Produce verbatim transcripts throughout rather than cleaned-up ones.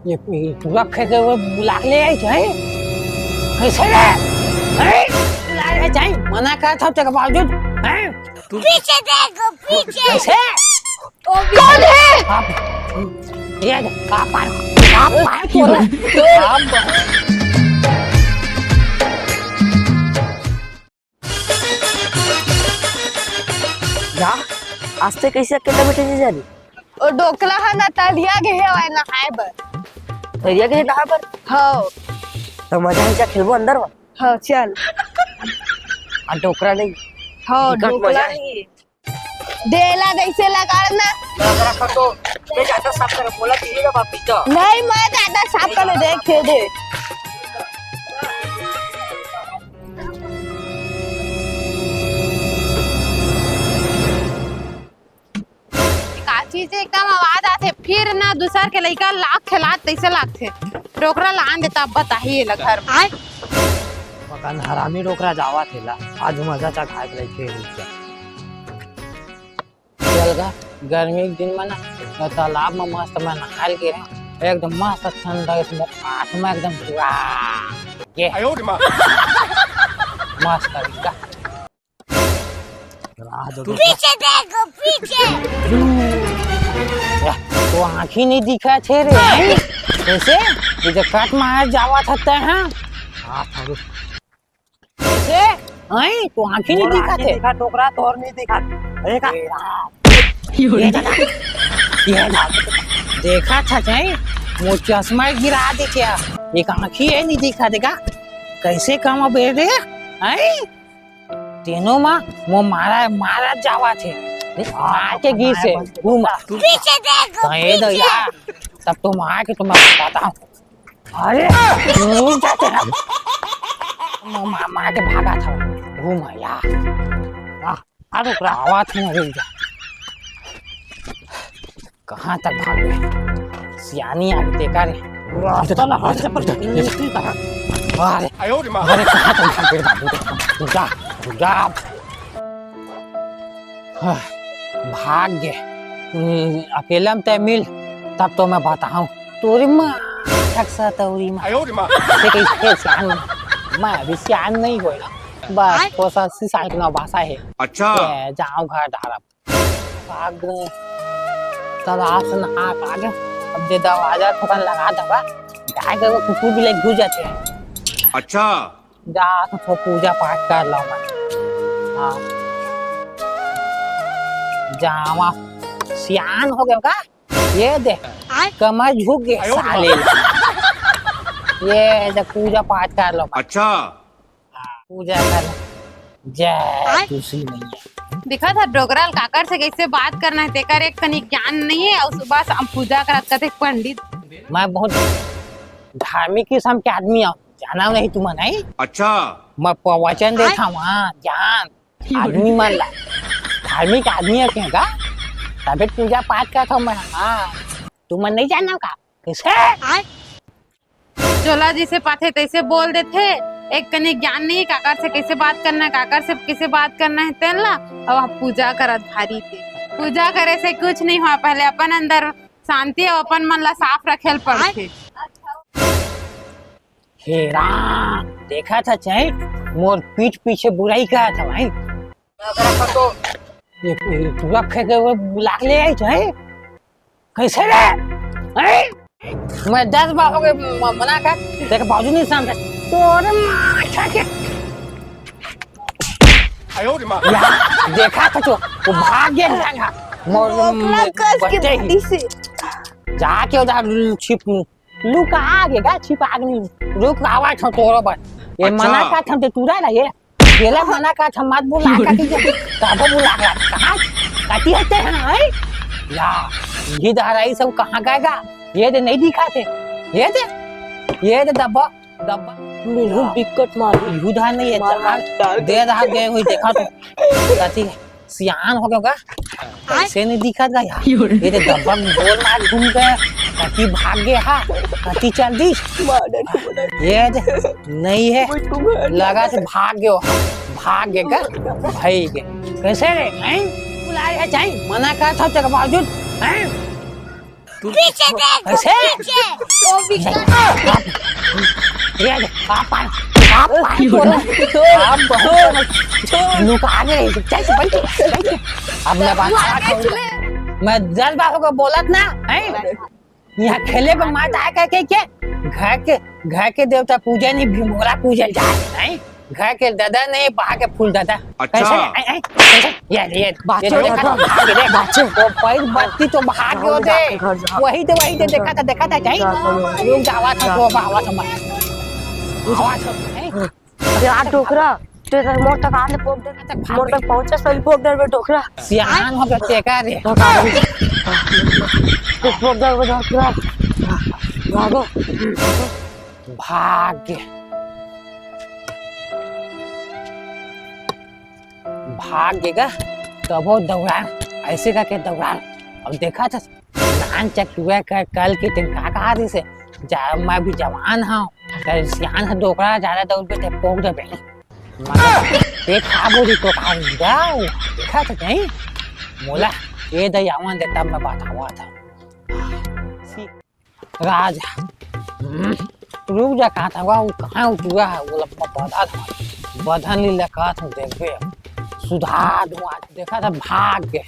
ये, ये पूरा खेत वो बुला के ले आई, हैं? कैसे रे? हैं? बुला ले, हैं? मना करत हँव तेकर बावजूद, हैं? पीछे देखो, पीछे। कैसे? वो भी कौन है? आप, ये, आप, आप, आप, आप, जा, आज ते कैसे अकेला बैठे जी जानी? ओ डोकला ह ना तरिया गे हवय नहाए बर। तरिया गे नहाए बर? हव। त मजा हे, जा खेलबो अंदर मा? हव, चल। आ डोकरा नहीं। हव, दिक्कत डोकला मजा हे। नहीं। देला कैसे लगाड़ ना? रख, रख तो। मैं जादा साफ कर, बोला दीजिए ना वापिस तो। नहीं, मैं जादा साफ कर दे, खेल दे। का चीज एकदम आवाज आथे, फिर ना दूसर के लइका लात खेलात तइसे लागथे। डोकरा लान देता, बताही एला घर में। पकन हरामी डोकरा जावत हे ला, आज मजा चखाए के लइके रुक जा। चल गा, गर्मी के दिन में ना, तो तालाब में मस्त में नहाए के रहे, एकदम मस्त ठंडा, एकदम आत्मा एकदम पूरा ये। मस्त एकदम। पीछे देखो, पीछे। या, तो आँखी नहीं दिखा थे रे, हैं? कैसे? ये जो कट मार जावा था तय, हाँ? हाँ, थारू। कैसे? हैं? तो आँखी नहीं दिखा थे? दिखा, टोकरा तोर नहीं दिखा। देखा? ये देखा। ये देखा। देखा था, हैं? मोर चश्मा गिरा दे क्या? एक आँखी है नहीं दिखा देगा? कैसे काम अब रे? हैं? तेनो मा, मो मारा, मारा जावा थे। मार के गिर से, घूम। पीछे देखो, तो ये दो पीछे। यार, तब तो मार के तुम्हें बताऊं। अरे, घूम जाते ना। मो मार, मार के भागा था। घूम यार। आ, आ रुक रहा, आवा थे ना, रुक जा। कहाँ तक भाग गए? सियानी आगे देखा रे। रास्ता ना, रास्ता पर अरे, अरे, कहाँ तक भाग गए बाबू? जा, जा। हाँ, भाग गए। हम्म, अकेला में तय मिल, तब तो मैं बताऊं। तोरी माँ, ठकसा तोरी माँ। ऐसे कहीं थे सियान, मैं अभी सियान नहीं होए ना। बस, कोसा सी साल के नौ भाषा है। अच्छा। ए, जाओ घर डारब। भाग गए। तब आप सुन, हाँ, भाग। अब जे दरवाजा थोड़ा लगा दबा, गाय के वो कुकुर भी ले घुस जाते हैं। अच्छा। जा, तो थोड़ा पूजा पाठ कर लो मैं। हाँ। जावा, सियान हो गया का? ये दे, कमर झुक गए साले। ये दे, पूजा पाठ कर लो मैं। अच्छा। पूजा कर। जय तुलसी मैया। देखा था डोकरा ल काकर से कैसे बात करना है, तेकर एक कनी ज्ञान नहीं है। और सुबह से हम पूजा करत कथे पंडित। मैं बहुत धार्मिक किस्म के आदमी हूँ, जाना नहीं तुमन, नहीं? अच्छा। मैं प्रवचन देता हूँ, हाँ, ज्ञान, आदमी मन ला। धार्मिक आदमी है क्या का? तबे पूजा पाठ करता हूँ मैं, हाँ। तुमन नहीं जाना का? कैसे? चोला जैसे पाथे तैसे बोल देथे। एक कनी ज्ञान नहीं, काकर से कैसे बात करना है, काकर से कैसे बात करना है, तेन ला। अब आप पूजा करत भारी थे। पूजा करे से कुछ नहीं हुआ, पहले अपन अंदर शांति और अपन मन ला साफ रखे ल पड़थे। हे राम, देखा था चाहे मोर पीठ पीछे बुराई कहा था भाई। ये, ये पूरा खेत वो बुला के ले आई चाहे। कैसे रे? हैं? मैं दस बार हो गए म-, मना कर, तेरे बावजूद नहीं समझे। तोरे माँ के। यार, देखा था तो, वो भाग गया लंगा। मोर, मोर कस के बच्चे ही। बत्ती से। जाके उधर छिप, लुका आगे गा, छिपा आगे नहीं। रुक, आवा था तोरो बस। ये अच्छा। मना का था, ते टूरा ना ये। गेला मना का था, मत बुला का के, तब बुला का। कहाँ? कती हते हैं, हैं? या, ये धाराई सब कहाँ गएगा? ये दे नहीं दिखा थे। ये दे, ये दे डब्बा, डब्बा। मेनू बिकट मार। यहू धार नहीं है, मार, मार, डाल दे दे। रहा गए हुई, देखा तो। कती सियान हो गया का? कैसे नहीं दिखा था यार? ये तो डब्बा में गोल मार घूम गया, कती भाग गया हा, कती चल दी। मार, मार। ये दे, नहीं है, लगा से भाग गयो, भाग गए का? भाई के। कैसे रे, हैं? बुला रहे चाहे, मना कर था तेरे बावजूद, हैं? पीछे देख, कैसे? पीछे। वो विकट। ये, आप, आप, आप, आप, छोड़, छोड़, आप, छोड़, छोड़। लुका गए, चल, चल, बैठ, बैठ। अब मैं बात, लुका गए, चले। मैं दस बार होकर बोलत ना, हैं? यहाँ खेले पर मत आए कह के, के? घर के, घर के देवता पूजे नहीं, भीमोरा पूजे जाए, हैं? घर के दादा नहीं, बाहर के फूल दादा। अच्छा। कैसे? ऐ, ऐ, कैसे? ये, ये, ये बाचे, तो देखा, बाचे। भाग रे। बाचे। वो पैर बत्ती तो भाग गयो दे। घर जा। वही तो, वही तो देखा था, देखा था, कहीं? जा, जा। रुक जा, आवाज सुन, आवाज सुन। आवाज सुन, हैं? यार, डोकरा, तू इधर मोर तक आने पोक दे, मोर तक पहुंचे, सही पोक दे, डोकरा। सियान हो गया, टेका रे। तू पोक दे, डोकरा। भागो। भाग गे। भाग गे गा, तभो दौड़ान, ऐसे करके दौड़ान। अब देखा था, नान चटुआ कर कल के दिन का कहा दिसे, जा, मैं भी जवान हूँ, कर सियान है डोकरा, ज्यादा दौड़ पे ते पोक दे बे। मैं, देख, खा बोली तो खा जाओ, देखा था नहीं? मोला, ये दयावन दे तब मैं बतावा था। राजा, हम्म, रुक जा, कहा था, वो कहाँ उतरा है? वो लम्बा बधा था, बधा लीला कहा था, देखबे, सुधार दूँ आज। देखा था, भाग गए,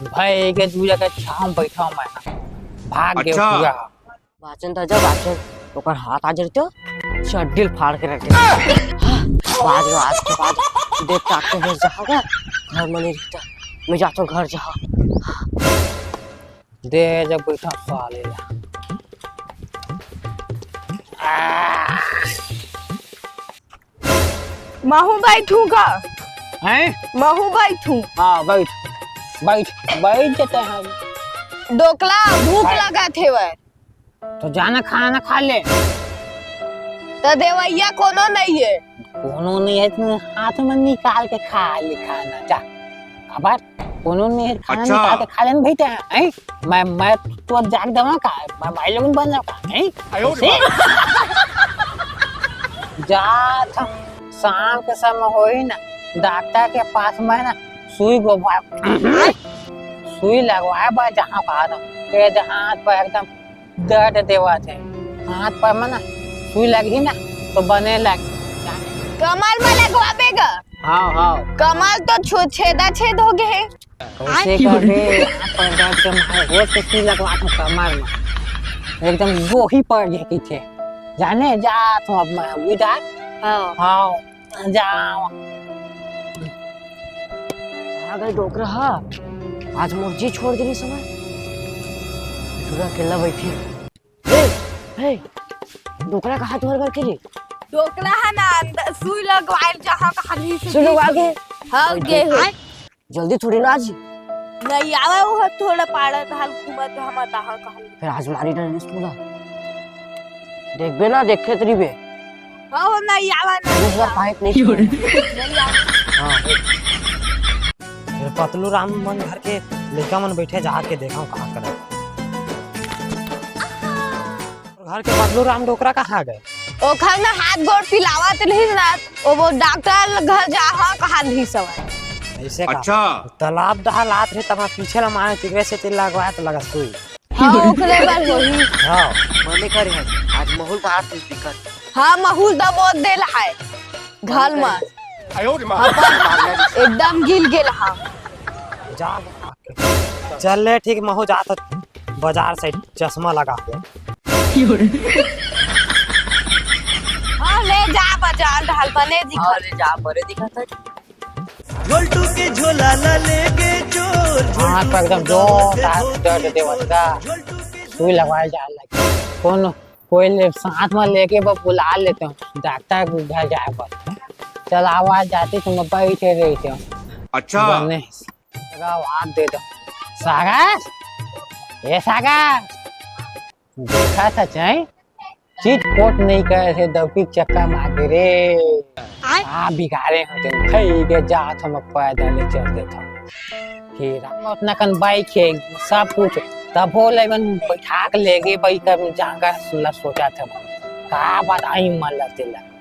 भाई के दू जगह छाँव बैठा मैं, भाग गए अच्छा। उतरा। बाचन त जा, बाचन, ओकर हाथ आ जरते, चड्डील फाड़ के रख दे। हाँ, बाद में आज के बाद देख ताकते हुए जहाँ का घर में नहीं रहता, मैं जाता हूँ घर जहाँ। दे जब बैठा साले ला। महू बैठू का? हैं? महू बैठू। हाँ, बैठ, बैठ, बैठ जाते हैं। डोकला, भूख हाँ। लगत हेवय। तो जाना खाना खा ले। तो देवैया कोनो नहीं है। कोनो नहीं है, तुम हाथ में निकाल के खा ले खाना, जा। खबर? कोनो नहीं है, खाना अच्छा। निकाल के खा लेना भैया, हैं? मैं, मैं तो जाग देवा का, मैं भाई लोगन बन जावा का, हैं? आयो रे ऐसे? जा था, शाम के समय होई ना, डॉक्टर के पास में ना, सुई गोबा, सुई लगवाए बा जहाँ का ना, के जहाँ पर एकदम दर्द देवत हे। हाथ पर में ना सुई लगही ना तो बने लग। कमर में लगवाबे गा? हाँ, हाँ। कमर तो छु-, छेदा छेद हो गए हे। कैसे करबे? हाथ पर दर्द के मारे होश के सुई लगवा तू कमर में। एकदम गोही पड़ गए पीछे। जाने जा तू अब मैं उधर। हाँ। हाँ। जाओ। आ गए डोकरा हा। आज मोर जी छोड़ देली समय। पूरा अकेला बैठी। ए, ए, डोकरा कहाँ तुम्हारे घर के रे? डोकरा है ना, अंदर सुई लगवाइल जहाँ का हमी से सुई लगवा के? हाँ, गे है। जल्दी थोड़ी ना आज। नहीं आवे, वो थोड़ा पाड़ा धाल घूमत हम तहाँ कहाँ। फिर आज मारी ना इसको ना। देखबे ना, देखे तरी बे। हाँ, वो नहीं आवे ना। दूसरा पाइप नहीं छोड़े। नहीं आवे। हाँ। फिर पतलू राम मन घर के लइका मन बैठे, जाके देखा कहाँ करे। घर के पतलू राम डोकरा कहाँ गए? ओखर ना हाथ गोड़ पिलावत रहिस ना, ओ वो डॉक्टर घर जा, हाँ, कहा रहिस हवय। ऐसे का? अच्छा। तालाब डहार लात रहे, तमा पीछे ला मारे, तिगरे से तिल लगवाए तो लगा सुई। हाँ, ओकरे बर वही। हाँ। मने करे है, आज माहौल बाहर से दिक्कत। हाँ, माहौल दबोच देला है। घर में। आयो रे माँ। एकदम गिल गेल हा। जा, चल ले, ठीक, महू जात हूँ बाजार से चश्मा लगा के। हाँ, ले जा बाजार, ढाल बने दिखा। हाँ, ले जा, बने दिखा था। झोलटू के झोला ला लेके चोर, हाँ, झोलटू एकदम के जोरदार झोला दर्द लेके देवत चोर, का। झोलटू के सुई लगवाए जा लगे। कौन कोई ले, साथ में लेके ब-, बुला लेते हूँ, डॉक्टर के घर जाए बर। चल, आवाज जाती तो मैं बैठे रही थे। अच्छा। बने, आवाज दे दो। सागर, ए सागर, देखा था चाहे? चिट पोट नहीं करे थे, दौकी चक्का मार के रे। आय? हाँ, बिगाड़े हो तुम, खाई के जात हम पैदल चल देता। फिर हम अपना कन बाइक है, सब कुछ, तभो ले मन बैठा के ले गए बाइक, अब जाकर सुनला सोचा था, का बताई मन लगते लग।